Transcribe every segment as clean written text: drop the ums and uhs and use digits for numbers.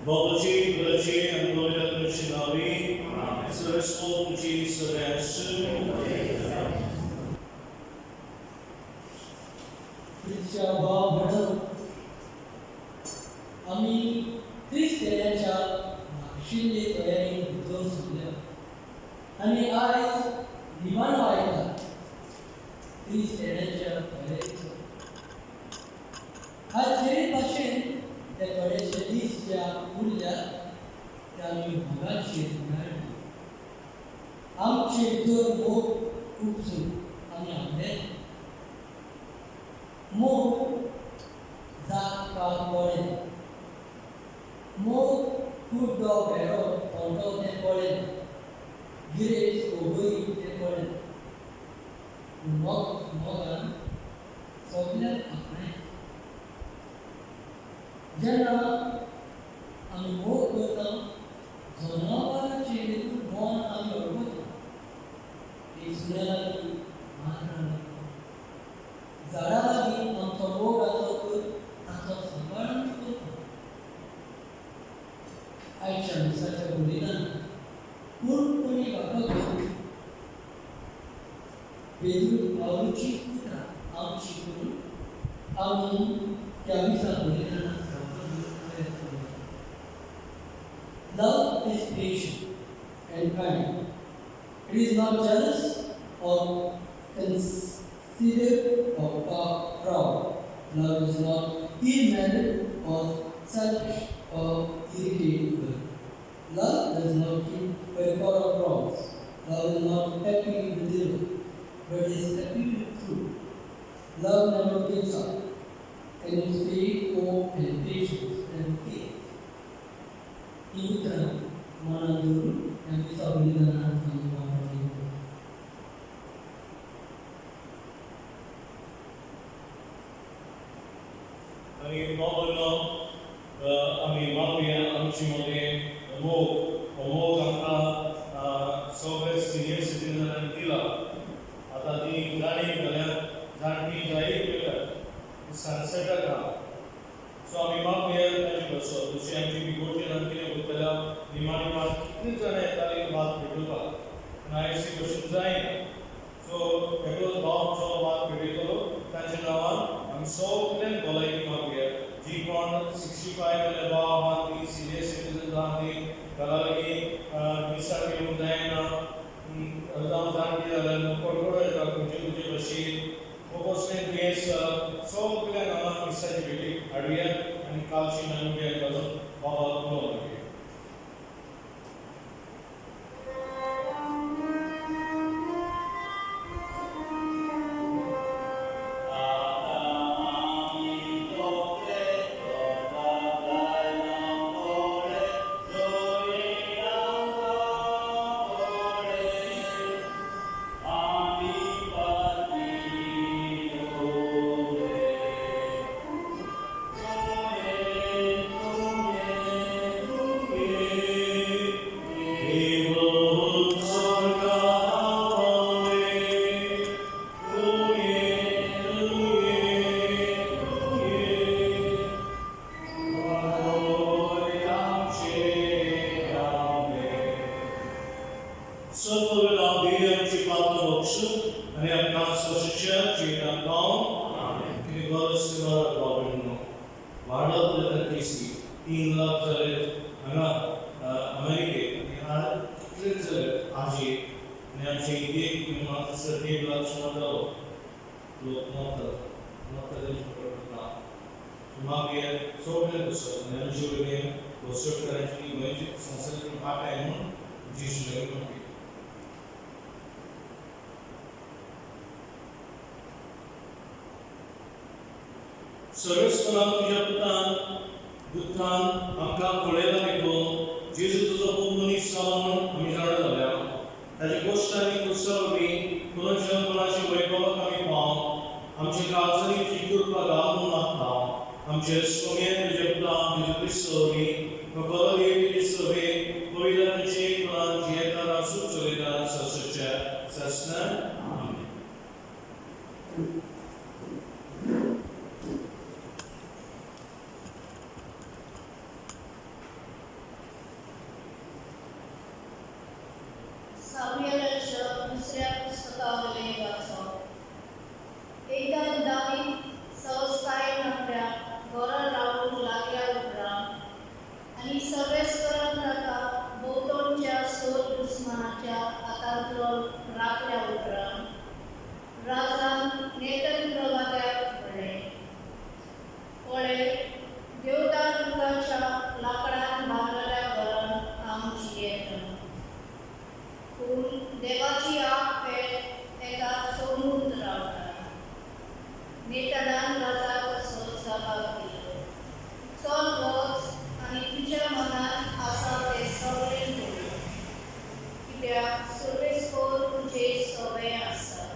बाबाची पुताची आनी पवित्र आत्म्याची नांवी सर्वेस्पर तुमची सदां आसूं. क्रिस्ताच्या भाव भयणो, आमी क्रिस्त येण्याच्या मागशिल्ले तयारीन भितर सरल्या आनी आयज निमाणो आयला क्रिस्त येण्याच्या तयारीचो. आयज जेरे भाशेन ते थोडेशे दीस ज्या उरल्या ते आमी मोगाचेर मेळटा. आमचे भितर मोग उपसून आमी आपले मोग जात पात पळयना, मोग कुड्डो भेरो थोंटो तें पळयना, गिरेस्त वो गरीब तें पळयना, पूण मोग मोगान सगल्यांक आपणायता. जेन्ना आमी मोग करता जनावरांचेर लेगीत मन आमी अडकता. एक सुण्या लागीं, माजरां लागीं, झाडां लागीं आमचो मोग आसलो तर ताचो सांबाळ आमी करता. आयच्या मिसाच्या बलिदानान कोण कोणी वापरता पेद्रू पावलूची उतरां आमची करून आमी त्या मिसा बलिदानाक जावपाक प्रयत्न करता. Love is patient and kind. It is not jealous or conceited or proud. Love is not ill-mannered or selfish or irritable. Love does not keep a record of wrongs. Love is not happy with evil, but is happy with truth. Love never gives up, and its faith, hope, and patience never fails. ही उतरां मनांत दवरून ह्या मिसा बलिदानाक आमी वांटो घेवया. आनी बाबांनो, आमी मागुया आमचे मदें मोग, हो मोग आमकां सगळे सिनियर सिटीजनांनी दिला. आतां ती जाणीव जाल्यार जाणटी जायत गेल्या सनसेटाक आहा. सो आमी मागुया तांचे बसो जशी आमची बिगोरचे कितें करतल्या निमाणी मात कितलीं जाणां येतालीं वात पेटोवपाक, पूण आयज ती भशेन जायना. सो एकलोच भाव आमचो वात पेटयतलो, तांच्या नांवान आमी सगल्यांक भलायकी मागुया. जी कोण 65 वयले भाव आहा ती सिनियर सिटीजन आहा ती घरा लागीं मिसाक येवंक जायना, जावं जाणटी जाल्यार कडकडो येता खंयचे खंयचे भशेन वो कसलें दुयेंस, सगल्यांक हांगा मिसाची भेटी हाडुया आनी कालची नवी बाबा उलो मागया. 3 लाख जाले हांगा अमेरिकेत आनी कितले जाले आजी आनी आमचे इंडियेक मातसो 1.5 लाख सुमार जालो लोक मरतात, मरतात तेंची खबर ना. मागीर सगळें बसत आनी आमचे वयल्यान बसवटकारांची गोंयची संवसाराची वाट म्हणून जेजू लागीं मागया. सर्वेस्परा तुज्या पुतान दुःखान आमकां पळयला देखून जेजू तुजो पूत मनीस जालो म्हूण आमी जाणा जाल्या. ताचे कश्ट आनी क्रुसा वरवीं पुनर्जन्मनाचे वैभवाक आमी पावन आमच्या काळजांनी तुजी कृपा घाल म्हूण मागता. आमचे स्वामयान तुज्या पुतान जेजू क्रिस्ता वरवीं बरो देव तुजे सभेत पवित्र आत्म्याच्या एकपणान जियेता राजूक चलयता ससच्या सासणाक. आमेन. पळय, देवदार रुखाच्या लांकडान बांदलेल्या घरांत हांव जियेतां, पूण देवाची आगपेट एका तंबूंत रावता. नेतनान राजाक असो जबाब दिलो, चल वच आनी तुज्या मनांत आसा तें सगळें उलय, कित्याक सर्वेस्पर तुजे सवें आसा.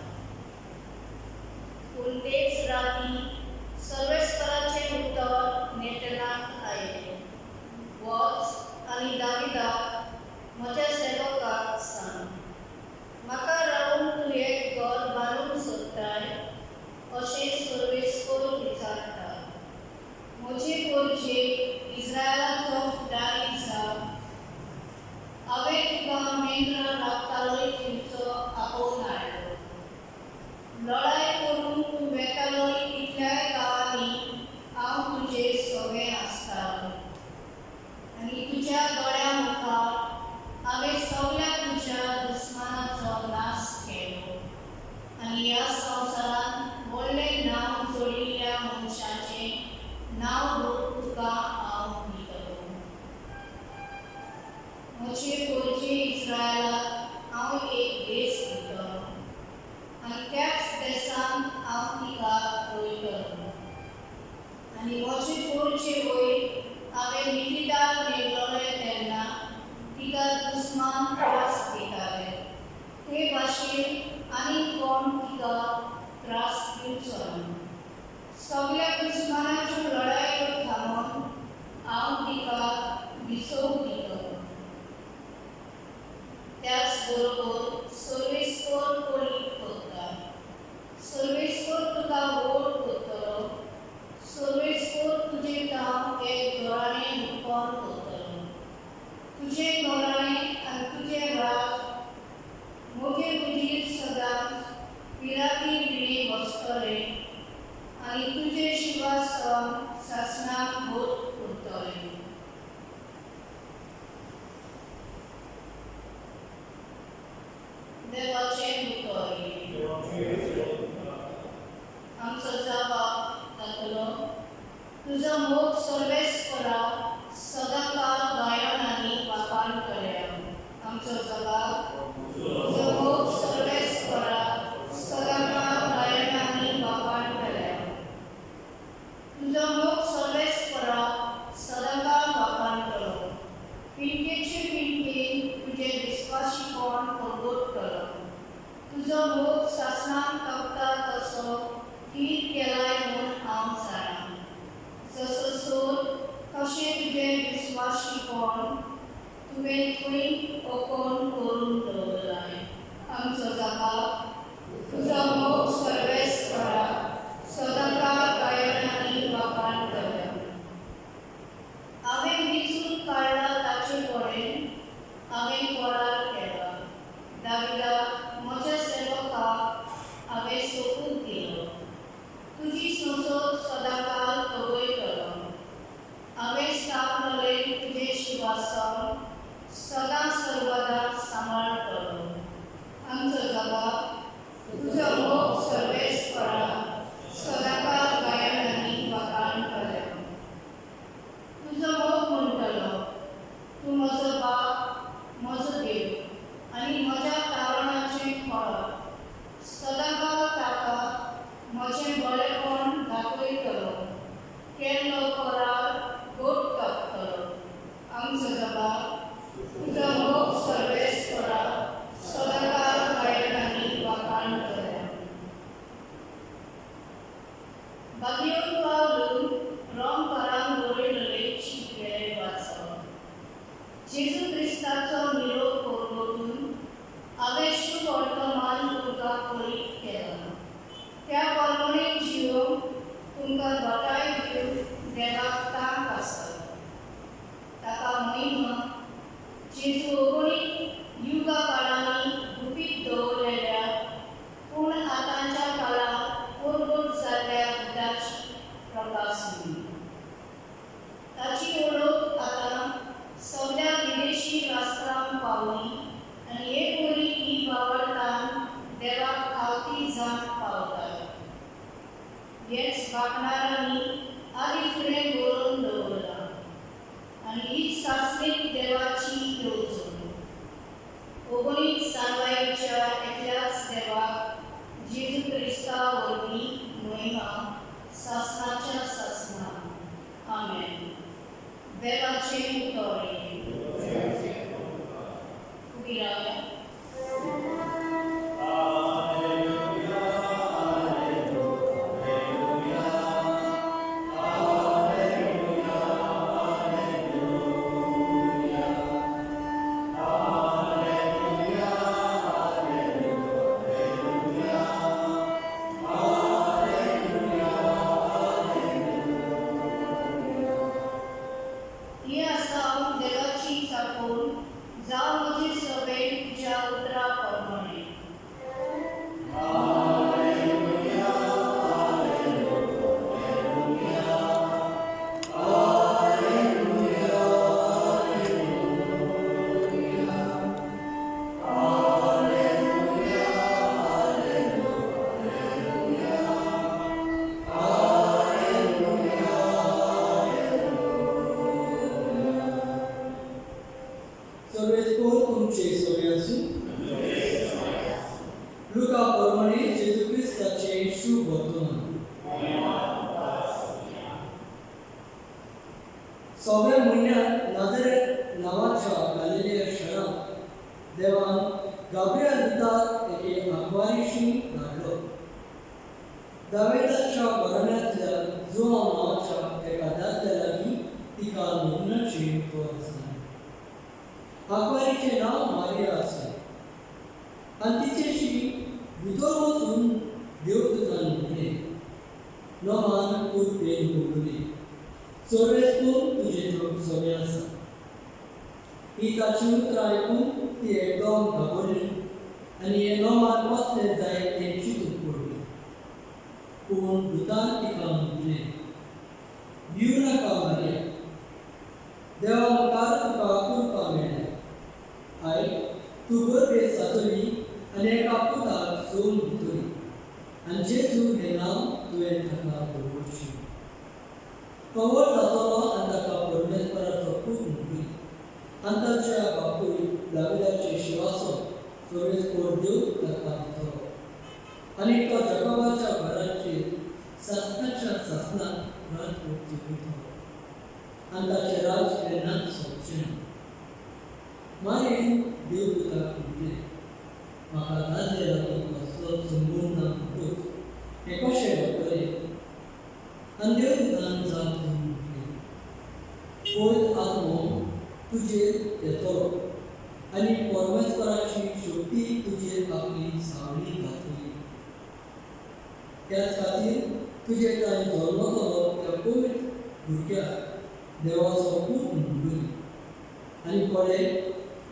पूण तेच राती सर्वेस्पराचें उतर नेतनाक आयलें, वच आनी दाविदाक म्हज्या सेवकाक सांग, म्हाका रावूंक तूं एक घर बांदूंक सोदताय अशें सर्वेस्पर विचारता. म्हजे परजेक इस्रायलाचो फुडारी जाव. हांवें तुका मेंढरां राखतालोय थंयचो आपोवन हाडलो. लढाय करूंक तूं वेतालोय तितल्याय गांवांनी हांव तुजे सवें आसतालों आनी तुज्या दोळ्यां मुखार हांवें सगल्या तुज्या दुस्मानाचो नाश केलो आनी ह्या संवसारांत व्हडलें नांव जोडिल्ल्या मनशाचें नांव रूप तुका हांव दितलों. म्हजे परजे इस्रायलाक हांव एक देस दितलों आनी त्याच देसांत हांव तिका रोयतलों आनी म्हजे परजे वयर हांवें नितीदार नेमलोले तेन्ना तिका दुस्मान त्रास दिताले ते भाशेन आनी कोण तिका त्रास दिवचो ना. सगल्या दुस्मानाच्यो लढायो थांबोवन हांव तिका विसव दितलों. त्याच बरोबर सर्वेस्पर कळीत करता, सर्वेस्पर तुका व्हड करतलो, सर्वेस्पर तुजें नांव एक घराणें उत्पन्न करतलो. तुजें घराणें आनी तुजें राज म्हजे हुजीर सदांच पिराती विणें बसतलें आनी तुजें शिंवासन सासणाक घट उरतलें. देवाचें उतर. आमचो जबाब जातलो, तुजो मोग सर्वेस्परा सदांकाळ गायन आनी वाखाण करया. आमचो जबाब, तुजो मोग सर्वेस्परा सदांकाळ गायन आनी वाखाण करया. तुजो मोग सर्वेस्परा सदांकाळ वाखाण करो. पिंकेचे पिंकेन तुजें विस्वाशीपण परगटतलो. तुजो मोग सासणाक तगता तसो थीर केलाय म्हूण हांव जाणा. जसो सोर तशें तुजें विस्वाशीपण तुवें थंय ओकोन करून दवरलाय. आमचो जबाब, तुजो मोग सर्वेस्परा सदांकाळ गायन आनी वाखाण करया. हांवें विंचून काडला ताचे कडेन हांवें करार केला. दाविदाक म्हज्या सेवकाक हांवें सोपूत दिलो, तुजी संसद सदांकाळ तगयतलो. हांवें स्थापलें तुजें शिंवासन सदां सर्वदा सांबाळटलो. आमचो जबाब, तुजो मोग सर्वेस्परा सदांकाळ गायन आनी वाखाण करया. तुजो मोग म्हणटलो, तूं म्हजो बाप, म्हजो देव आनी म्हज्या तारणाचें फळप. सदांकाळ ताका म्हजें बरेपण दाखयतलो, केल्लो करार घट कापतलो. आमचो जबाब, तुजो मोग सर्वेस्परा सदांकाळ गायन आनी वाखाण करया. बागियोन पावलून रोमकारांक बरयलेलें चीट वेळेर वाचप. जेजू क्रिस्ताचो निरोप परगटून हांवें शुभ वर्तमान तुमकां कळीत केलां. त्या प्रमाणें जियोवंक तुमकां घटाय दिवंक देवाक तांक आसा. ताका महिमा जेजू अगणीत युगा काळांनी गुपीत दवरलेल्या पूण आतांच्या काळार परगट जाल्ल्या बुद्धाची प्रकाशनी. ताची वळख आतां सगल्या विदेशी राष्ट्रांक पावली आनी हे वरी ही भावार्थान देवाक खावती जावंक पावता. हेच वागणारांनी आदी देवाचें उतर. उबी रावया. ही आसा देवाची चाकून, जावं म्हजी सवें तुज्या उतरा प्रमाणे. सर्वेस्पोर तुमचे सगळे आसूं. लुका प्रमाणे जेजू क्रिस्ताचे शुभ वर्तमान. सव्या म्हयन्यांत नाझारेथ नांवाच्या गालिलिया शारांत देवान गाब्रियल दुताक एके आंकवारीशी धाडलो. दावेदाच्या घराण्यांतल्या जुआंव नांवाच्या एका दादल्या लागीं तिका लग्नाचें तो आसलें. आंकवारीचें नांव मारिया आसलें आनी तिचेशी भितर वचून देवदूतान म्हणलें, नवान उर्बेन भोगली, सर्वेस्पोर तुजें सगळें आसा. ही ताची उतरां आयकून ती एकदम घाबरली आनी हें नवान कसलें जायत तें चिंतूंक पडली. पूण दुतान तिका म्हणलें, भिवू नाका मारिया, देवा मुखार तुका कृपा मेळ्ळ्या. आयक, तूं गर्भेस्त जातली आनी एका पुताक सोन दितली आनी जेजू हें नांव तुवें ताका दवरचें. तो व्हड जातलो आनी ताका परमेश्वराचो पूत म्हणटली आनी ताच्या बापूय दाविदाचें शिंवासन सर्वेस्पोर देव ताका दितलो आनी तो जकोबाच्या घराचेर सासणाच्या सासणाक राजवट चलयतलो आनी ताचें राज केन्नाच सोंपचें ना. मारियेन देवदूताक म्हणलें, म्हाका दादले लागीं कसलोच संबंद ना म्हणटूच हें कशें घडटलें? आनी देवदूतान जाप दिवन म्हणलें, पवित्र आत्मो तुजेर येतलो आनी परमेश्वराची शक्ती तुजेर आपली सावळी घातली. त्याच खातीर तुजे थंय जल्मतलो त्या पवित्र भुरग्याक देवाचो पूत म्हणटली. आनी पळय,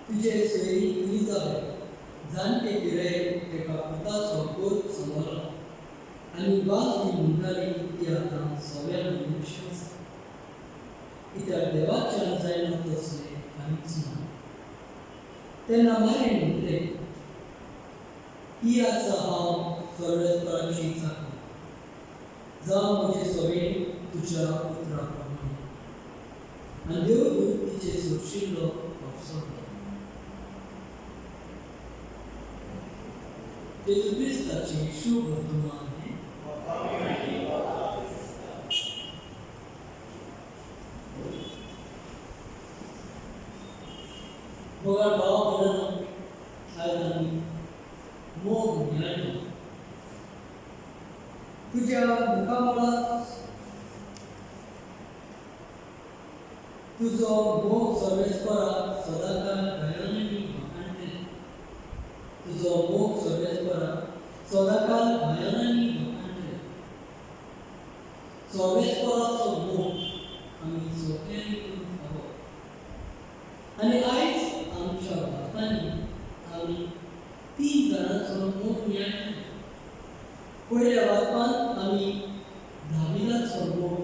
तुजे सोयरी इलिजाबेथ जाणटे पिरायेर एका पुताचो गोद सांबाळ्ळा आनी वाजवी म्हणटाली ती आतां सव्या म्हयन्याची आसा. कित्याक देवाच्यान जायना तसलें कांयच ना. तेन्ना मारियेन म्हणलें, ही आसा हांव सर्वेस्पराची चाकरी, जावं म्हजे सवें तुज्या उतरा प्रमाणे. आनी देवदूत तिचे सोंशिल्लो वापसलो. जेजू क्रिस्ताचें शुभ वर्तमान हें. मोगाळ भाव भयणांनो, आयज आमी मोग नियाळटा. तुज्या मुखामळार तुजो मोग सर्वेस्पराक सदांकाळ भयाननी वाखाणटले. तुजो मोग सर्वेस्पराक सदांकाळ भयाननी वाखाणटले. सर्वेस्पराचो मोग आमी सगळ्यांनी करूंक फावो. आनी आयज आमच्या वाचपांनी आमी तीन जाणांचो मोग नियाळटले. पयल्या वाचपांत आमी दाविदाचो मोग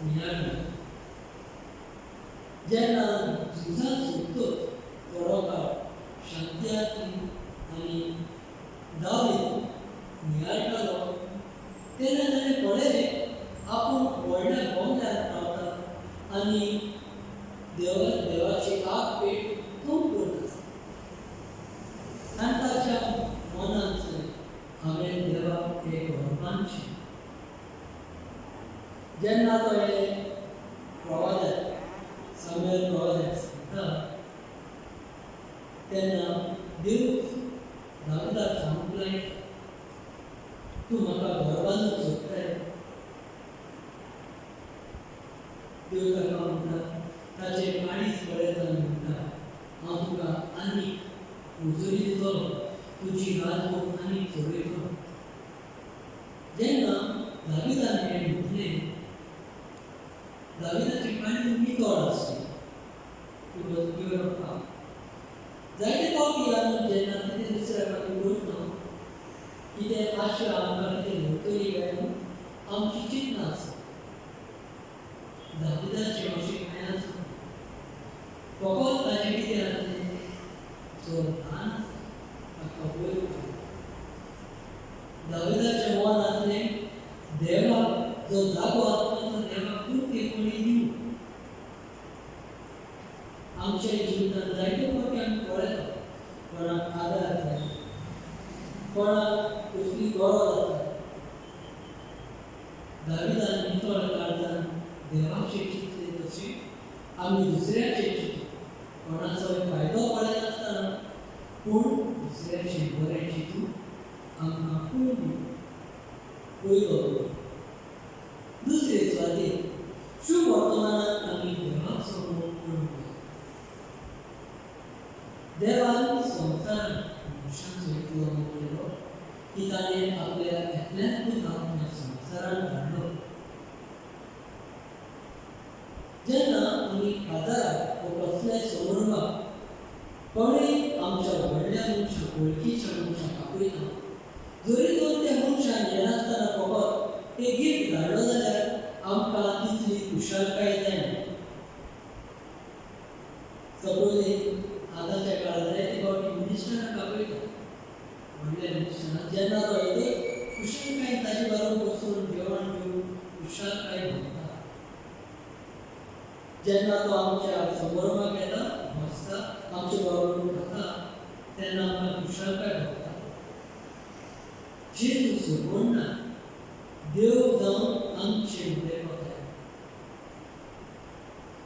नियाळ्ळो. जेन्ना झुजां सोंपतच थोडो काळ शांती आसली आनी दावीद नियाळटालो तेन्ना ताणें पळयलें आपूण व्हडल्या बोंगल्यार रावता आनी देवाची आग पेट तोंड आसा. आनी ताच्या मनांत हांवें देवाक एक घर बांदचें. जेन्ना तो हे प्रवादार देव ताका म्हणटा, ताचें काळीज पळयता आनी म्हणटा, हांव तुका आनीक मजुरी दितलो, तुजी राजवट आनीक चडयतलो. जेन्ना दाविदान हें म्हटलें, दाविदाचें काळीज नितळ आसलें. He was pure of heart. जायते फावटी आमी जेन्ना कितें दुसऱ्या खातीर करता, कितें आशा आमकां कितें मेळटली काय म्हूण आमची चिंतना आसता. दाविदाचें अशें कांय आसना. फकत ताचें कितें आसलें, जो ल्हान आसा ताका वयर काडलो. दाविदाचें मन आसलें देवाक जो जागो आसलो तो देवाक पुर्तीपणी दिवं. आमच्या जिवितांत जायते फावटी आमी पळयता, कोणाक आदार जाय, कोणाक कसली गरज आसा. दाविदान नितळ काळजान देवाचें चिंतलें तशें आमी दुसऱ्याचें चिंतू. कोणाचोय फायदो पळयनासतना पूण दुसऱ्याचें बरें चिंतून आमकां कोण दिता पयलो. दुसरे सुवातेर शुवर्तमानात आमी देवाचो मोग करूंक जाय. देवान संवसारान मनशांचो इतलो मोग केलो की ताणें आपल्या एकल्याच पुताक ह्या संवसारांत धाडलो. जेन्ना आमी काजाराक वा कसल्याय समारंभाक कोणूय आमच्या व्हडल्या मनशाक, वळखीच्या मनशाक आपयता, जरी तर त्या मनशान येनासतना फकत एक गिफ्ट धाडलो जाल्यार आमकां तितली खुशालकाय जायना. सपोज आतांच्या काळार जायते फावटी मिनिस्टराक आपयता, व्हडल्या मिनिस्टराक. जेन्ना तो येता खुशालकायेन ताजे बरोबर बसून जेवण घेवन खुशालकाय भोगता. जेन्ना तो आमच्या समारंभाक येता, बसता, आमचे बरोबर खाता, तेन्ना आमकां खुशालकाय भोगता. जेजू सोडना देव जावन आमचे मदें वता.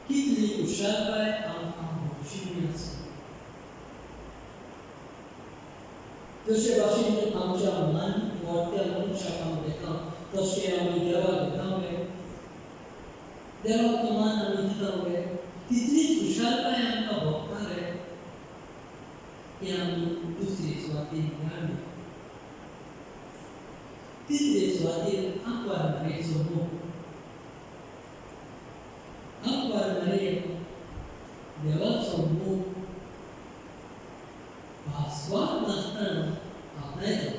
कितली खुशालकाय आमकां भोगशी आसा. जशे भाशेन आमच्या मान मोठ्या मनशाक आमी घेता तशें आमी देवाक घेता वे, देवाक तो मान आमी दिता वे, तितलीच खुशालकाय आमकां भोगता वे, ती आमी दुसरे सुवातेर नियाळ्ळी. तिसरे सुवातेर आंकवार मारयेचो मोग. आंकवार मारये देवाचो मोग भासवात नासतना आपणायता,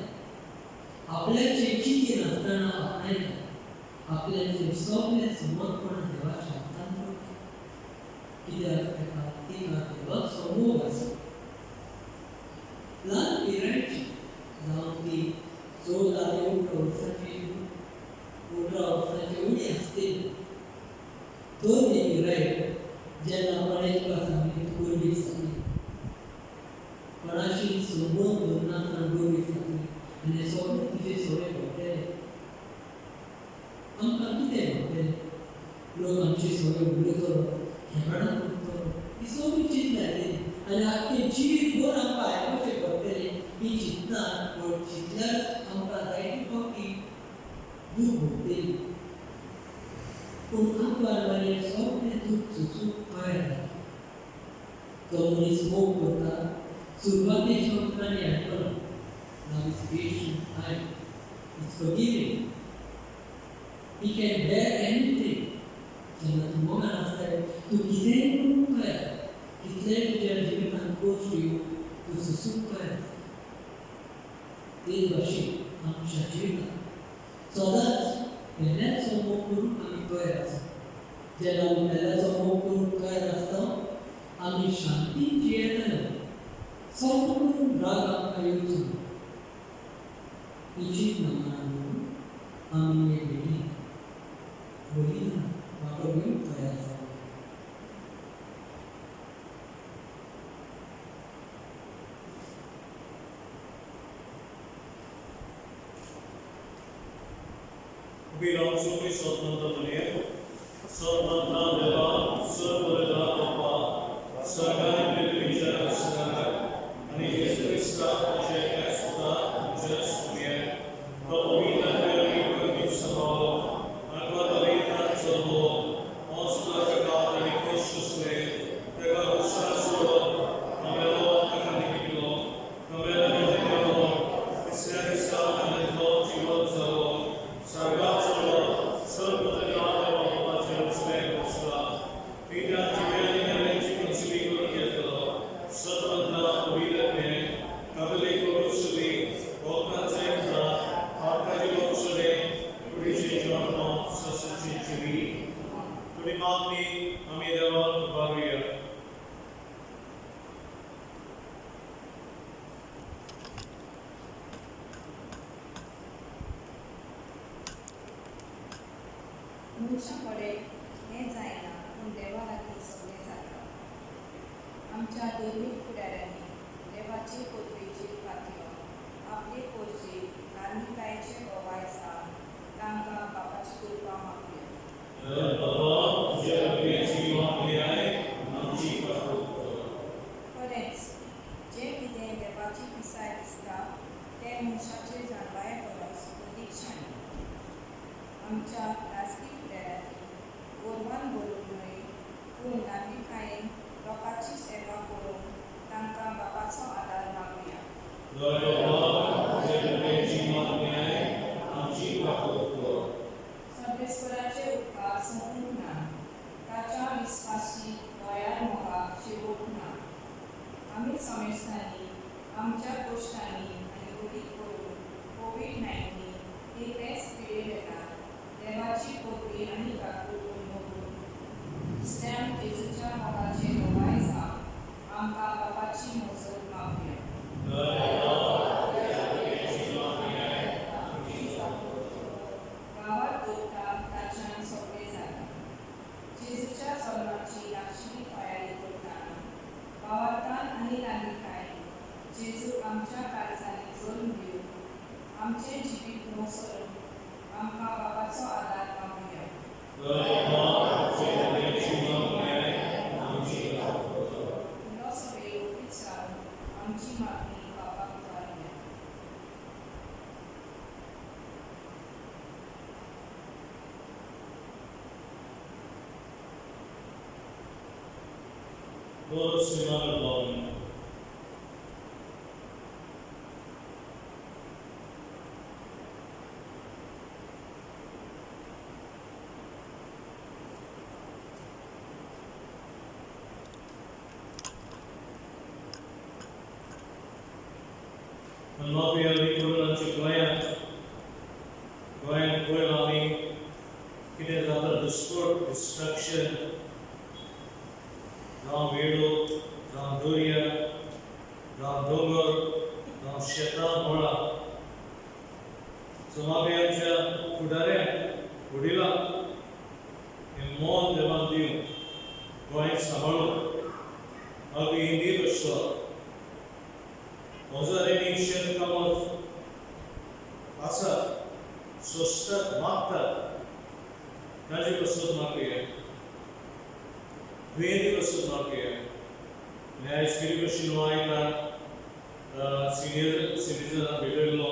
आपल्याचे चिंती नासतना आपणायता, आपल्याचे सगळें समर्पण देवाच्या हातांत दवरता. कित्याक ताका तिका देवाचो मोग आसा. ल्हान पिरायेची जावं ती 14 ते 18 वर्सांची, 18 वर्सांची उणी आसतली, तरणी पिरायेर जेन्ना कोणें तुका सांगली तूं गोरवीक जातली, कोणाशी संबंद दवरनासतना गोरवीक जातली आनी सगळें तुजें सगळें घडटलें. आमकां कितें घडटलें, लोक आमचे सगळे उलयतलो, खेळां करतलो, ही सगळीं चिंतनां येतली आनी आख्खें जिवीत भर आमकां आयकुचें पडटलें. ही चिंतनां पण चिंतल्यार आमकां जायते फावटी दूख भोगतली. पूण आंकवार मारयेन सगळें दूख सोंसूंक तयार जाता. तो मनीस मोग करता, सुरवातेच्या उतरांनी आयकलो. Love is patient, kind, it's forgiving. He can bear anything. जेन्ना तूं मोगान आसताय तूं कितेंय करूंक तयार, कितलेंय तुज्या जिवितांत कश्ट येवं तूं सोंसूंक तयार आसता. तेच भाशेन आमच्या जिवितांत सदांच पेल्याचो मोग करूंक आमी तयार आसता. जेन्ना आमी पेल्याचो मोग करूंक तयार आसता आमी शांतीन जियेतले, सट्ट करून राग आमकां येवचो ना. ही चिंतना मनान दवरून आमी हे भेटीन बलिदान वांटो घेवंक तयार जावया. उबी रावन सोंपी सतमंत म्हणये. सतमंता देवा, सर्व बापा, सरकारी पृथ्वीच्या आसनार आनी जेजू क्रिस्ता तुज्या एकल्याच पुता आमच्या स्वामये, तो पवित्र वरवीं सांबाळ्ळो, आंकवार मारयेंतल्यान जल्मलो, थोडी मागणी आमी देवाक उबारुया. मनशा कडेन हें जायना पूण देवा लागीं सगळें जाता. आमच्या धर्मीक फुडाऱ्यांनी देवाचे पदवेचेर पातयेवन आपले पोरचे धार्मिकायेचे अवाय जावन तांकां बापाची कृपा मागुया. खरेंच जें कितें देवाची पिसाय दिसता तें मनशाचे जाणवाये परस अदीक शाणें. आमच्या राजकी फुडाऱ्यांनी गोरवान बरोवन न्हय पूण नागरिकायेन लोकांची सेवा करून तांकां बापाचो आदार मागुया. सर्वेस्पराचे उपकार सोंपूंक ना, ताच्या विस्वासी दयाळ मोगाक शेवट ना. आमी समेस्तांनी आमच्या कश्टांनी आनी उदीक करून कोवीड-19 ही पेस पिडे वेळार देवाची पदवी आनी काकूट अणभवून क्रिस्त्यान जेजूच्या मोगाचे गवाय जावन आमकां बापाची मजत मागुया. गांवात दवरता ताच्यान सगळें जाता. जेजूच्या जल्माची लागशिल्ली तयारी करतना भावार्थान आनी नागरिकायेन जेजू आमच्या काळजांनी जल्म दिवन आमचें जिवीत नवसरून आमकां बापाचो आदार मागुया. फुडलो सगळे ओगीच रावन आमची मागणी बापाक उबारुया. Lord, Simon. गोंयांत पळयलां आमी कितें जाता, दुस्फोट, डिस्ट्रक्शन, जावं वेळो, जावं दर्या, जावं दोंगर, जावं शेतां मळां. सो आमी आमच्या फुडाऱ्यांक, वडिलांक हें मन देवान दिवन गोंय सांबाळून अगदी हिंदीत आसलो हजारांनी शेतकामत आसात, सोंसतात, मागतात, ताजे कसत मागया, दुयेंती कसत मागया. आनी आयज कितें भशेन आयकात सिनियर सिटीजनां भेटयल्लो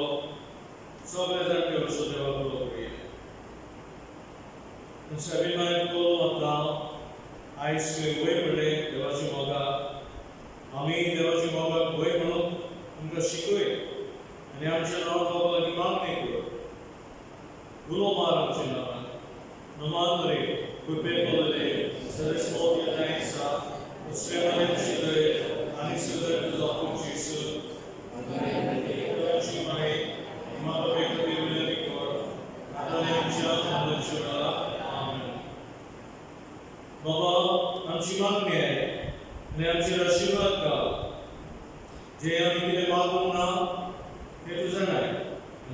सगळे जाण ते वचून देवाक उलो करुया. साबीन तुका वता आयज वय म्हणलें देवाच्या मोगाक, आमी देवाच्या मोगाक वय म्हणून तुमकां शिकय आनी आमच्या नांवान बाबा लागीं मागणी कर, उलो मार आमच्या नांवान. नमान रे कृपेन बोलले सरस मोग आसा दुसऱ्या शिदरे आनी सुदर तुजो आपूण जेजू देवाची माये म्हाका खातीर विनंती कर आतां आनी आमच्या मरणाच्या वेळार. आमेन. बाबा आमची मागणी आहे आनी आमचेर आशिर्वाद घाल. जे आमी कितें मागूंक ना तें तूं जाणाय,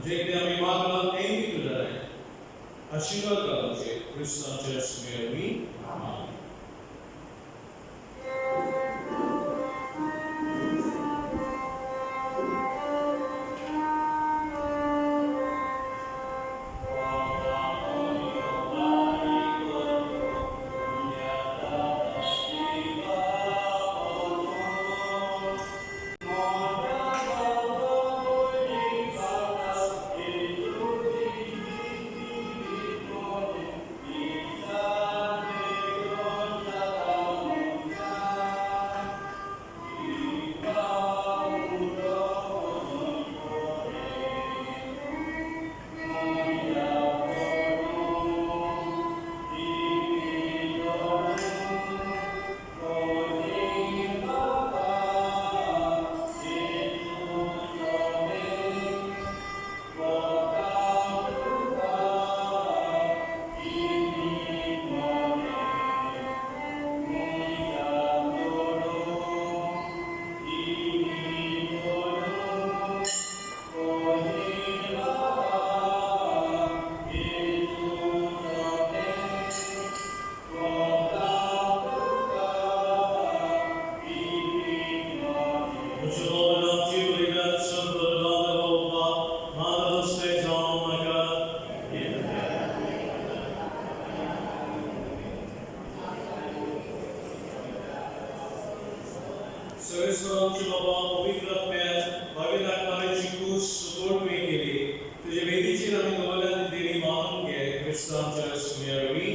जें कितें आमी मागलां तेंय बी तूं जाणाय. आशिर्वाद घाल आमचेर क्रिस्तांच्या सुमेर. आमेन. सर्वेस्पर आमचे बाबा पवित्र आत्म्यान भाग्य दाखवण्याची कूस सुपोर्ट तुवें केली तुजे वेदीचेर आमी दवरल्या ती देणी मानून घे क्रिस्तांच्या सुम्यारवी.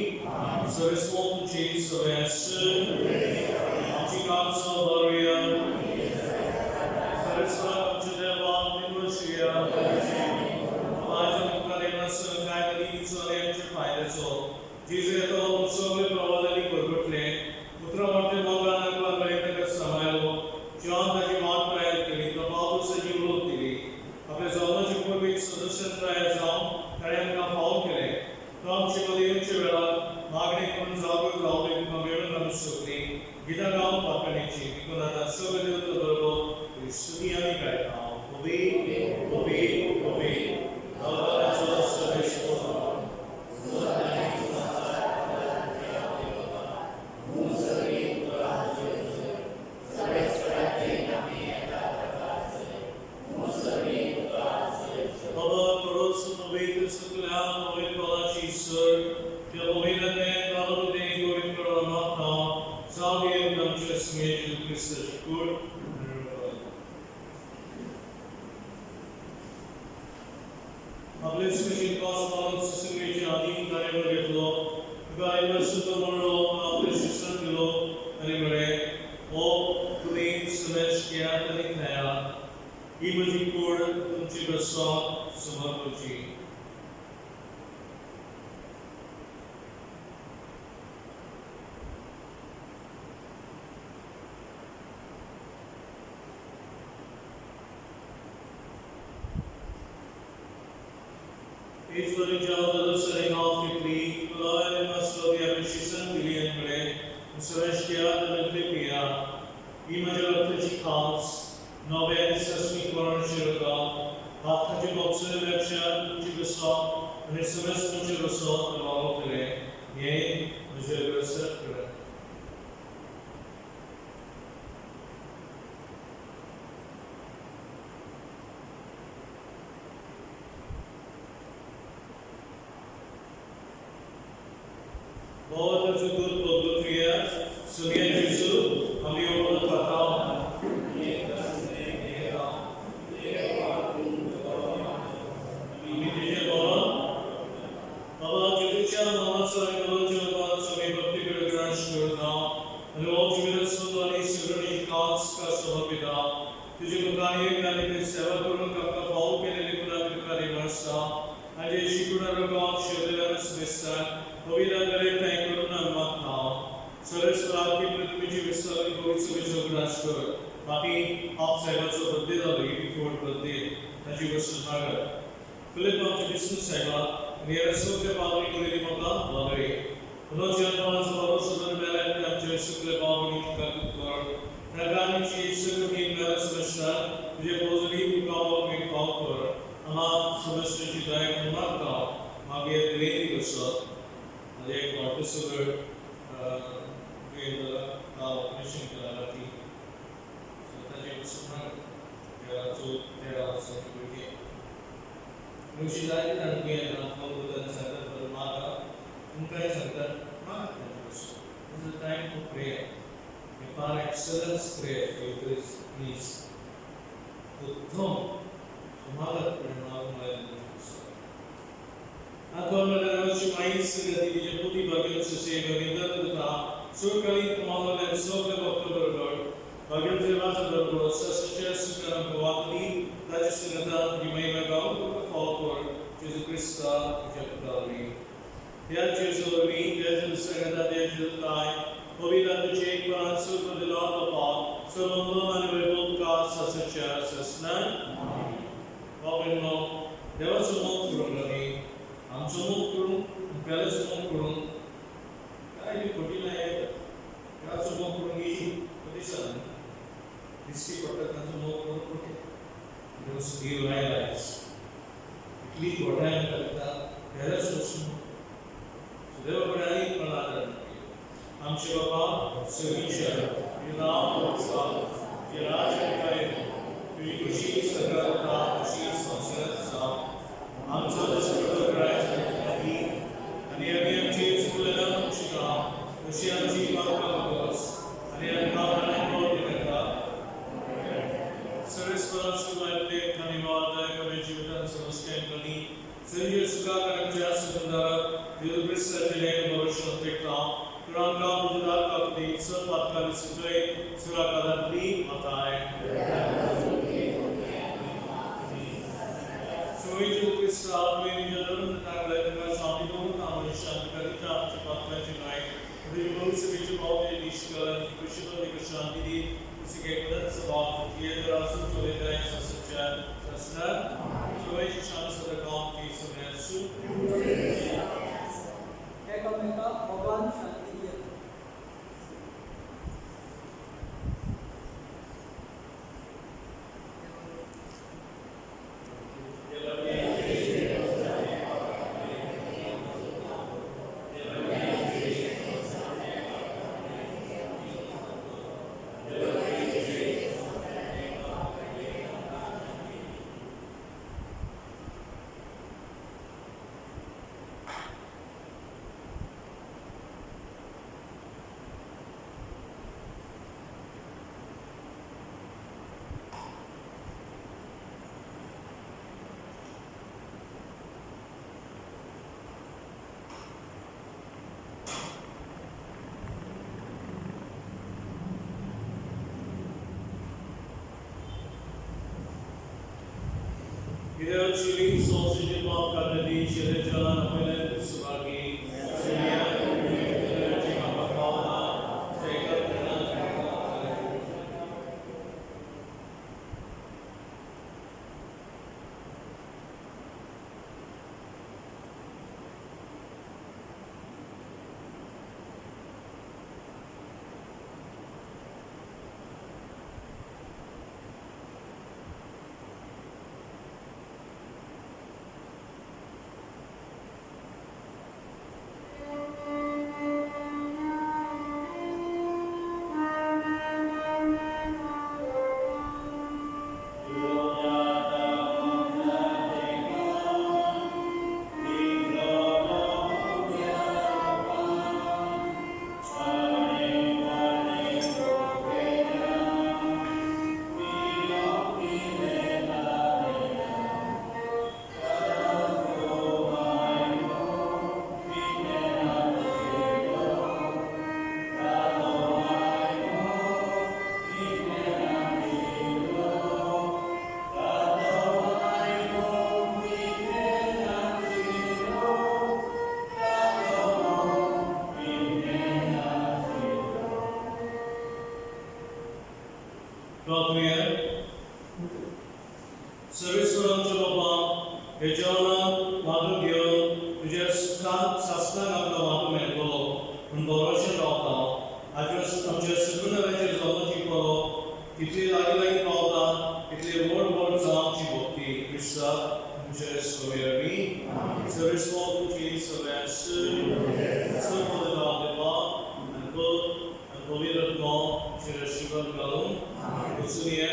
सर्वेस्पर तुमची सगळे आमची कामसो बरोया. सर्वेस्पराक आमच्या देवाक निमोशया. आयज मुखार येनासतना कांय तरी आनी आमच्या फायद्याचो जेजू येतो सगळे प्रवादांनी परगटले उतरां वाटे मोगान आकला मेरेन ताका सांबाळलो. जिवान ताची वाट तयार केली, प्रभाव उलोवप दिली. आपल्या जल्माचे पूर्वीक सदस्य तयार जावन ताणें आमकां फावो केलें. तो आमचे मदीं येवच्या वेळार मागणी करून जागृत रावले तुमकां मेळून आमी शकली गितां गावन पाकणीची. देखून आतां सगळे देवता बरोबर स्तुती आमी गायता. ओबे ओबे ओबे देवाचो सर्वेश्वर. बाबा थोडोच पवित्र सगळ्या पवित्रपणाची सर त्या पवित्रतेन प्रभुतेन पवित्र मागता जावं आमच्या स्मेह क्रिस्ताची कूड. आपले स्पेशल कॉस मारून सुसंगेच्या आदी ताणें घेतलो, तुका आयलो सुद्दां म्हणलो, आपले शिक्षण दिलो आनी म्हळें, हो तुमी समेज घेयात आनी खायात, ही म्हजी कूड तुमची बसपाक समर्पची. ईश्वरीच्या सदस्यांनी हात घेतली, तुला आनी मस्तवी आपली शिक्षण दिली आनी म्हळें, समेज घेयात आनी ते पियात, ही म्हज्या रक्ताची खास नवे आनी सस्मीक मरणाची रकम. पातकाचे बॉक्सरे वेबशान तुमची बसप आनी समेज तुमचे बसप वागवतले हें म्हजें व्यवसाय करात. बहुत दूध पद्धतीय सुनिए जेसू आमी ओळख खाता. आमी तेजे मरण बाबा जेजूच्या नावाचो आनी मरणाच्या नावाचो आमी भक्तीकडे ग्रहण करता आनी हो जिवीत आनी सगळी कास का समर्पिता तुजे मुखार एक आनी ते सेवा करून आमकां फावो केले देखून आमी तुका निवासता आनी शिकून रोगान शेवलेल्या सुमेस्तान पवित्र एकठांय करून आमी मागता. सर्वेस्पराक पृथ्वीची विस्तार पवित्र ग्रास कर. बाकी आप साहेबाचो बर्थडे जालो, 84 बर्थडे, ताची वस्तू मागत फिलिप आमचे विष्णू साहेबा आनी ह्या सगळे पावली केलेली म्हाका वागरे पुनर्जन्माचो भरोसो धरून मेल्यार आमचे सगळे पावली तुका कर ताकांची सगळी मेल्या समजतात तुजे पोजली तुका पाव कर आम्हा समस्याची दया करून मागता. मागीर दुयेंती बसत म्हणजे एक वाटसगळ दुयेंत जाला, ऑपरेशन केला राती, सो ताचे पसून 13 14 वर्सांची भुरगें अशी जायते जाण दुयेंत फोन करता सांगतात, बरें मागा तुमकांय सांगतात, मागा तांचे पसून. This is a time for prayer. A par excellence prayer, Eucharist is उत्तम. मागत प्रेम मागून माई सगती पुती भाग्य ससे भाग्य तथा सुरकली तुम्हाला सगळे भक्त बरोबर भाग्य देवाचा बरोबर ससच्या सुखान वागली ताच्या संगतान तुजी महिमा गावून तुका फावो कर जेजू क्रिस्ता तुज्या पुतावरी. त्या जेजू वरवीं त्या संगता त्या जेजू पवित्र तुझे एक परान सुख दिला बापा सर्व आनी वैभव तुका ससच्या ससनान. बाबांनो, देवाचो मोग करूंक लागली, आमचो मोग करूंक, पेल्याचो मोग करूंक काय बी खोटी नाही येतात. देवाचो मोग करूंक इजी दिसना, दिश्टी पडटा. तांचो मोग करूंक खोटी. Because you realize इतली घोटाय करता पेल्याचो वचून देवा कडेन आनी पण आदर. आमचे बाबा सगळीच्या, तुजें नांव पवित्र जावं, तुजें राज्य येवं, तुजी खुशी स्वर्गात जाता तशी संवसारांत जावं. आमचो दसरो करायचो आनी आमी आमची चुकलेल्या शिका तशी आमची पापा बस आनी आमकां मरणाक दिनाका. तुरांका तुझ्या काकली सत सुटय सुराकादांतली वताय. सोयीचे क्रिस्ता तुवें तुज्या धर्म तांगले तुका शांती दवरून आमची शांती करीता आमच्या पात्रांची न्हय तुजी भविष्याची पावते निष्कल आनी कृषी शांती दी तुझी एकदाच स्वभाव तुजी आसून चलयताय ससच्या ससनात सोयीची शांती सदां काम ती सगळ्यांसू. एकामेका भगवान शांती दिया. Chili sausage pop katadi shirejala napele subagi Syria